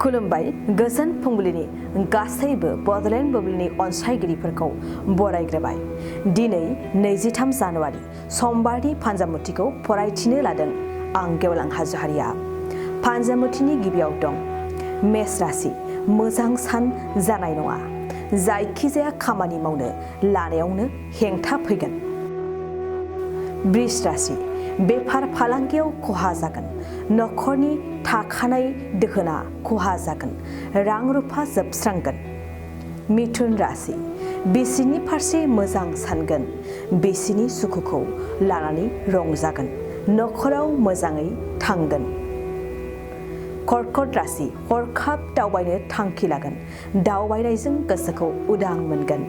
खुलुमबाय गोजोन फुंबिलिनि गासैबो बडलेण्ड बुब्लिनि अनसायगिरिफोरखौ बरायग्रोबाय। दिनै 23 जानुवारि समबारनि फान्जामुथिखौ फरायथिनो लादों आं गेवलां हाज'हारिया। फान्जामुथिनि गिबियाव दं मेष राशि, मोजां सान जानाय नङा। जायखिजाया खामानि मावनो लानायावनो हेंथा फैगोन। वृष राशि, बेफार फालांगियाव खहा जागोन। नखरनि थाखानाय दोहोना खहा जागोन। रां रुफा जोबस्रांगोन। मिथुन राशि, बिसिनि फारसे मोजां सानगोन। बिसिनि सुखुखौ लानानै रंजागोन। नखराव मोजाङै थांगोन। कर्कट राशि, हरखाब दावबायनो थांखि लागोन। दावबायनायजों गोसोखौ उदां मोनगोन।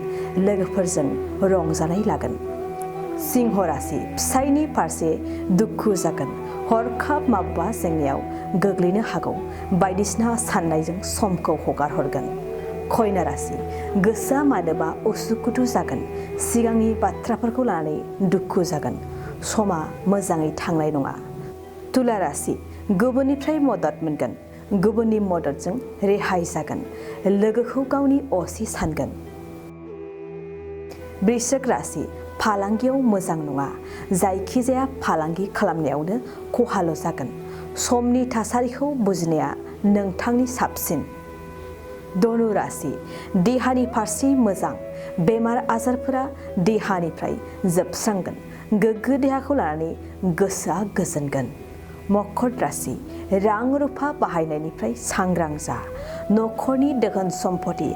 लोगोफोरजों रंजानाय लागोन। सिंह राशि, फिसायनि फारसे दुखु जागोन। हरखाब माबा जेंनायाव गोग्लैनो हागौ। बायदिसिना साननायजों समखौ हगार हरगोन। कन्या राशि, गोसोआ मानोबा उसुखुथु जागोन। सिगांनि बाथ्राफोरखौ लानानै दुखु जागोन। समा मोजाङै थांनाय नङा। तुला राशि, गुबुननिफ्राय मदद मोनगोन। गुबुननि मददजों रेहाय जागोन। लोगोखौ गावनि असे सानगोन। वृश्चिक राशि, फालांगियाव मोजां नङा। जायखिजाया फालांगि खालामनायावनो खहाल' जागोन। समनि थासारिखौ बुजिनाया नोंथांनि साबसिन। धनु राशि, देहानि फारसे मोजां। बेमार आजारफोरा देहानिफ्राय जोबस्रांगोन। गोग्गो देहाखौ लानानै गोसोआ गोजोनगोन। मकर राशि, रां रुफा बाहायनायनिफ्राय सांग्रां जा। नखरनि दोहोन सम्पति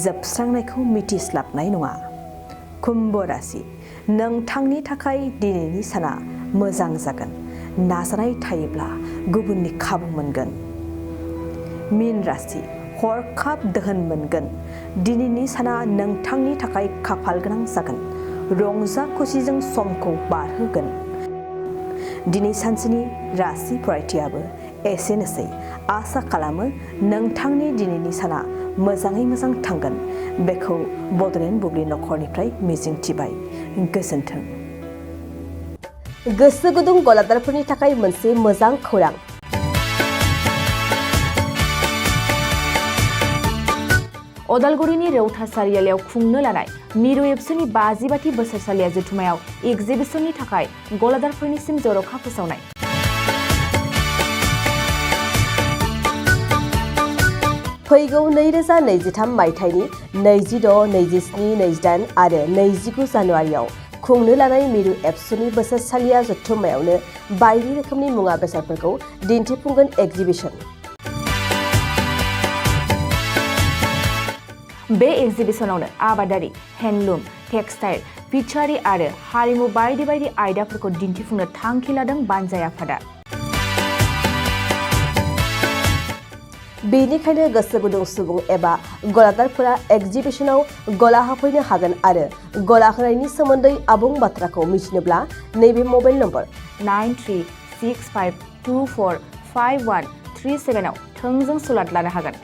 जोबस्रांनायखौ मिथिस्लाबनाय नङा। कुम्भ राशि, नोंथांनि थाखाय दिनैनि साना मोजां जागोन। नाजानाय थायोब्ला गुबुननि खाबु मोनगोन। मीन राशि, हरखाब दोहोन मोनगोन। दिनैनि साना नोंथांनि थाखाय खाफाल गोनां जागोन। रंजा खुसिजों समखौ बारहोगोन। दिनै सानसेनि राशि फरायथियाबो एसेनोसै। आसा खालामो नोंथांनि दिनैनि साना मोजाङै मोजां थांगोन। बेखौ बडलेण्ड बुब्लि नखरनिफ्राय मिजिंथिबाय। गोजोन्थों। गोसो गुदुं गलादारफोरनि थाखाय मोनसे मोजां खौरां। अदालगुरिनि रौता सारियालियाव खुंनो लानाय मिरु एबसुनि 50 बोसोरसालिया जथुमायाव एगजिबिसननि थाखाय गलादारफोरनिसिम जर'खा फोसावनाय। फैगौ 2023 मायथाइनि 26, 27, 28 आरो 29 जानुवारियाव खुंनो लानाय मिरु एबसुनि बोसोरसालिया जथुम्मायावनो बायदि रोखोमनि मुवा बेसादफोरखौ दिन्थिफुंगोन एगजिबिसन। बे एगजिबिसनावनो आबादारि, हेन्डलुम, टेक्सटाइल, फिचारि आरो हारिमु बायदि बायदि आयदाफोरखौ दिन्थिफुंनो थांखि लादों बानजाय आफादा। बेनिखायनो गोसो गुदुं सुबुं एबा गलादारफोरा एगजिबिसनाव गला होफैनो हागोन आरो गला होनायनि सोमोन्दै आबुं बाथ्राखौ मिथिनोब्ला नैबे मबाइल नम्बर 9365245137 आव थोंजों सुलाद लानो हागोन।